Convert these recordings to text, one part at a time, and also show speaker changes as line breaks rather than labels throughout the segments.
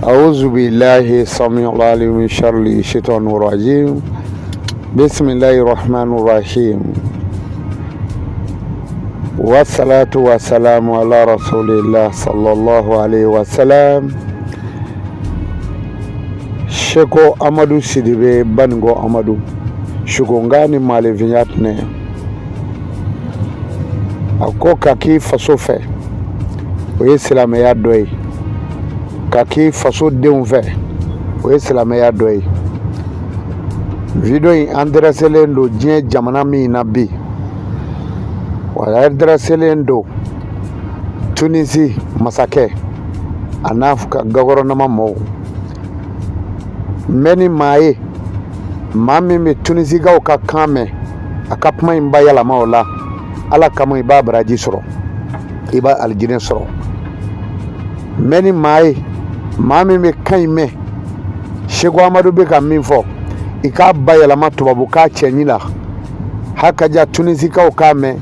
أعوذ بالله السميع العليم من شر الشيطان الرجيم بسم الله الرحمن الرحيم والصلاة والسلام على رسول الله صلى الله عليه وسلم Seko Amadu Sidibe Baninko Amadu Sukonga ni maaninfinya tɛnɛ a ko ka k'i faso fɛ o ye silamɛya dɔ ye ka k'i faso denw fɛ o ye silamɛya dɔ ye video in adresselen don diɲɛ jamana min na bi wa adresselen don Tunisi masakɛ a n'a ka gouvernement mɔgɔw n bɛ ni maa ye maa min bɛ Tunisikaw ka kan mɛn a ka kuma in bayɛlɛma o la ala kama i b'a baraji sɔrɔ i b'a alijinɛ sɔrɔ n bɛ ni maa ye maa min bɛ kan in mɛn Seko Amadu bɛ ka min fɔ i k'a bayɛlɛma tubabukan cɛɲi la hakaja Tunisikaw k'a mɛn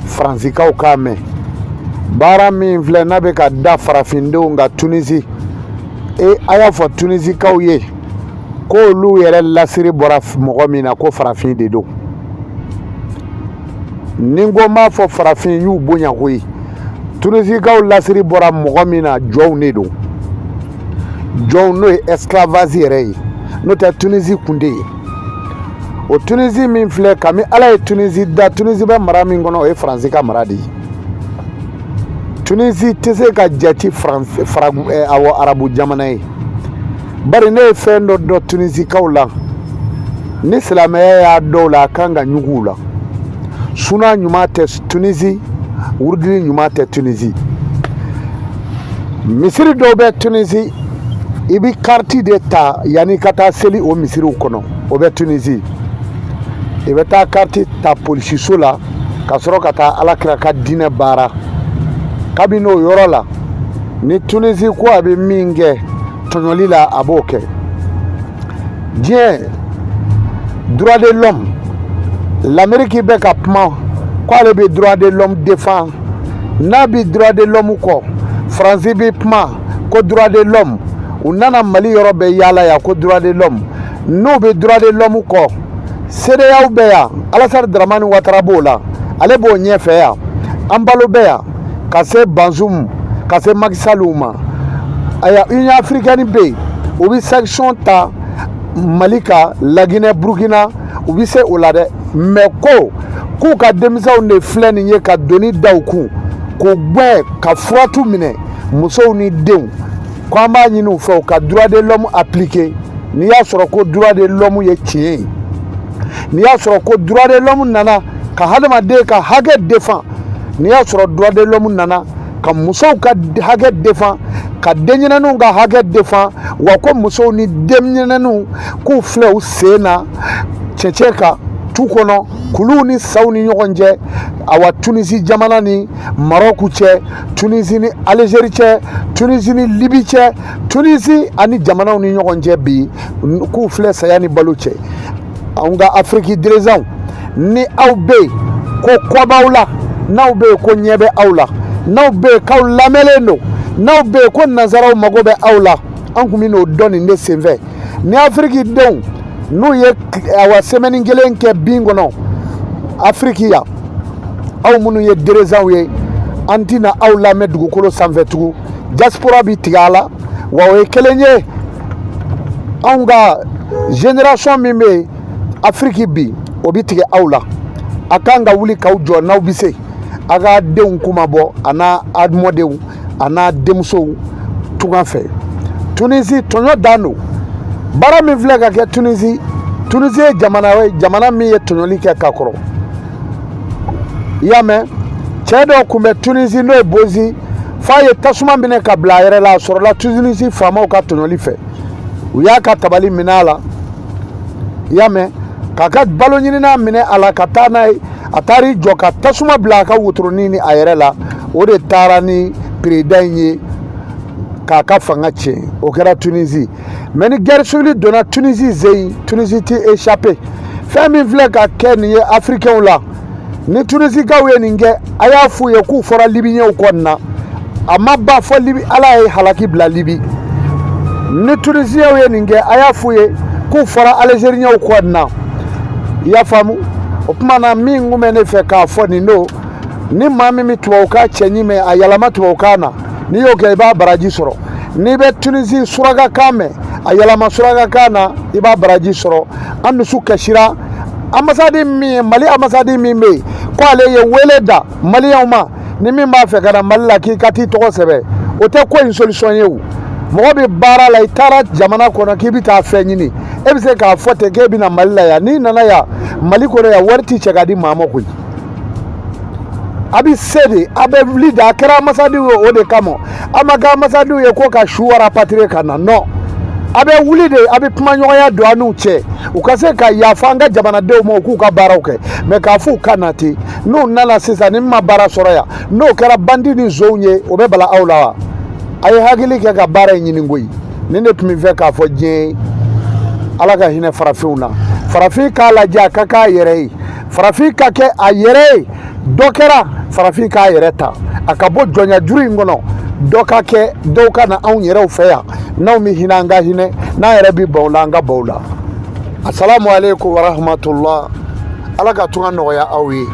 Faransikaw k'a mɛn baara min filɛ n'a bɛ ka da farafindenw kan Tunisi e a y'a fɔ Tunisikaw ye k'olu yɛrɛ lasiri bɔra mɔgɔ min na ko farafin de don ni n ko n b'a fɔ farafin y'u bonya koyi Tunisikaw lasiri bɔra mɔgɔ min na jɔnw de don jɔnw n'o ye esclavage yɛrɛ ye n'o tɛ Tunisi kun tɛ yen o Tunisi min filɛ kami ala ye Tunisi da Tunisi bɛ mara min kɔnɔ o ye Faransi ka mara de ye Tunisi tɛ se ka jate Faransi awɔ arabu jamana ye bari ne ye fɛn dɔ dɔn Tunisikaw la ni silamɛya y'a dɔw la a kan ka ɲugu u la suna ɲuman tɛ Tunisi wurudili ɲuman tɛ Tunisi misiri dɔw bɛ Tunisi i bɛ kariti de ta yanni ka taa seli o misiriw kɔnɔ o bɛ Tunisi i bɛ taa kariti ta polisiso la ka sɔrɔ ka taa ala kira ka diinɛ baara kabini o yɔrɔ la ni Tunisi ko a bɛ min kɛ tɔɲɔli la a b'o kɛ diɲɛ droit de l'homme l'Amérique bɛ ka kuma ko ale bɛ droit de l'homme défend n'a bɛ droit de l'homme kɔ Faransi bɛ kuma ko droit de l'homme u nana Mali yɔrɔ bɛɛ yaala yan ko droit de l'homme n'u bɛ droit de l'homme kɔ CEDEAO bɛ yan Alassane Dramane Ouattara b'o la ale b'o ɲɛfɛ yan Embaló bɛ yan ka se Bazoum ka se Macky Sall ma aya Union africaine bɛ yen u bɛ sanction ta Mali kan Laginɛ Burukina u bɛ se o la dɛ mais ko k'u ka denmisɛnw de filɛ nin ye ka doni da u kun k'u gɛn ka furatu minɛ musow ni denw ko an b'a ɲini u fɛ u ka droit de l'homme appliquer n'i y'a sɔrɔ ko droit de l'homme ye tiɲɛ ye n'i y'a sɔrɔ ko droit de l'homme nana ka hadamaden ka hakɛ défend n'i y'a sɔrɔ droit de l'homme nana ka musow ka hakɛ défend ka denɲɛrɛninw ka hakɛ défend wa ko musow ni denɲɛrɛninw k'u filɛ u sen na cɛncɛn kan tu kɔnɔ kuluw ni saw ni ɲɔgɔn cɛ awa Tunisi jamana ni Marɔku cɛ Tunisi ni Algérie cɛ Tunisi ni Libi cɛ Tunisi ani jamanaw ni ɲɔgɔn cɛ bi k'u filɛ saya ni balo cɛ anw ka Afiriki dirigeants ni aw bɛ yen ko kɔ b'aw la n'aw bɛ yen ko ɲɛ bɛ aw la n'aw bɛ yen k'aw lamɛnlen don n'aw bɛ yen ko nanzaraw mago bɛ aw la an tun bɛ n'o dɔn nin de senfɛ ni Afiriki denw n'u ye awa semaine kelen kɛ bin kɔnɔ Afiriki yan aw minnu ye dirigeants ye an tɛna aw lamɛn dugukolo sanfɛ tugun diaspora bɛ tigɛ a la wa o ye kelen ye anw ka génération min bɛ yen Afiriki bi o bɛ tigɛ aw la a kan ka wuli k'aw jɔ n'aw bɛ se a ka denw kuma bɔ a n'a a mɔdenw a n'a denmusow tunga fɛ Tunisi tɔɲɔ dan don baara min filɛ ka kɛ Tunisi Tunisi ye jamana ye jamana min ye tɔɲɔli kɛ ka kɔrɔ i y'a mɛn cɛ dɔ tun bɛ Tunisi n'o ye Bozi f'a ye tasuma minɛ ka bila a yɛrɛ la a sɔrɔla Tunisi faamaw ka tɔɲɔli fɛ u y'a ka tabali minɛ a la i y'a mɛn k'a ka balo ɲinina minɛ a la ka taa n'a ye a taara i jɔ ka tasuma bila a ka wotoronin ni a yɛrɛ la o de taara ni président in ye k'a ka fanga tiɲɛ o kɛra Tunisi mais ni guerre civile donna Tunisi zen Tunisi ti échapper fɛn min filɛ ka kɛ nin ye africainw la ni Tunisikaw ye nin kɛ a y'a f'u ye k'u fɔra libiyɛnw kɔ nin na a ma ban fɔ libi ala ye halaki bila libi Ni Tunisiyɛnw ye nin kɛ, a y'a f'u ye k'u fɔra Alizeriyɛnw kɔ nin na. I y'a faamu? O tuma na, min kun bɛ ne fɛ k'a fɔ nin don, ni maa min bɛ tubabukan cɛɲi mɛn, a yɛlɛma tubabukan na. N'i y'o kɛ, i b'a baraji sɔrɔ. N'i bɛ Tunisi surakakan mɛn, a yɛlɛma surakakan na, i b'a baraji sɔrɔ. An dusu kasira. Ambasadi min ye Mali ambasadi min bɛ yen, ko ale ye wele da Maliyɛnw ma, ni min b'a fɛ ka na Mali la, k'i ka t'i tɔgɔ sɛbɛn, o tɛ ko in solution ye. O mɔgɔ bɛ baara la, i taara jamana kɔnɔ k'i bɛ taa fɛn ɲini, e bɛ se k'a fɔ ten k'e bɛ na Mali la yan? N'i nana yan Mali kɔnɔ yan, wari ti cɛ ka di maa ma koyi. A bɛ se de, a bɛ wuli de. A kɛra ambasadiw ye o de kama. A ma kɛ ambasadiw ye ko ka su rapatrier ka na. Non, a bɛ wuli de, a bɛ kumaɲɔgɔnya don an n'u cɛ, u ka se ka yafa an ka jamanadenw ma, u k'u ka baaraw kɛ. Mais k'a f'u ka na ten, n'u nana sisan, ni min ma baara sɔrɔ yan, n'o kɛra bandi ni zonw ye, o bɛ bala aw la wa? A ye hakili kɛ ka baara in ɲini koyi. Nin de tun bɛ fɛ k'a fɔ diɲɛ ye. Ala ka hinɛ farafinw na. Farafin k'a lajɛ, a ka k'a yɛrɛ ye. Farafin ka kɛ a yɛrɛ ye. Dɔ kɛra farafin k'a yɛrɛ ta, a ka bɔ jɔnya juru in kɔnɔ. Dɔ ka kɛ, dɔw ka na anw yɛrɛw fɛ yan. N'anw bɛ hinɛ, an ka hinɛ. N'an yɛrɛ bɛ ban o la, an ka ban o la. Asalamu aleykum warahmatullah. Ala ka tunga nɔgɔya aw ye.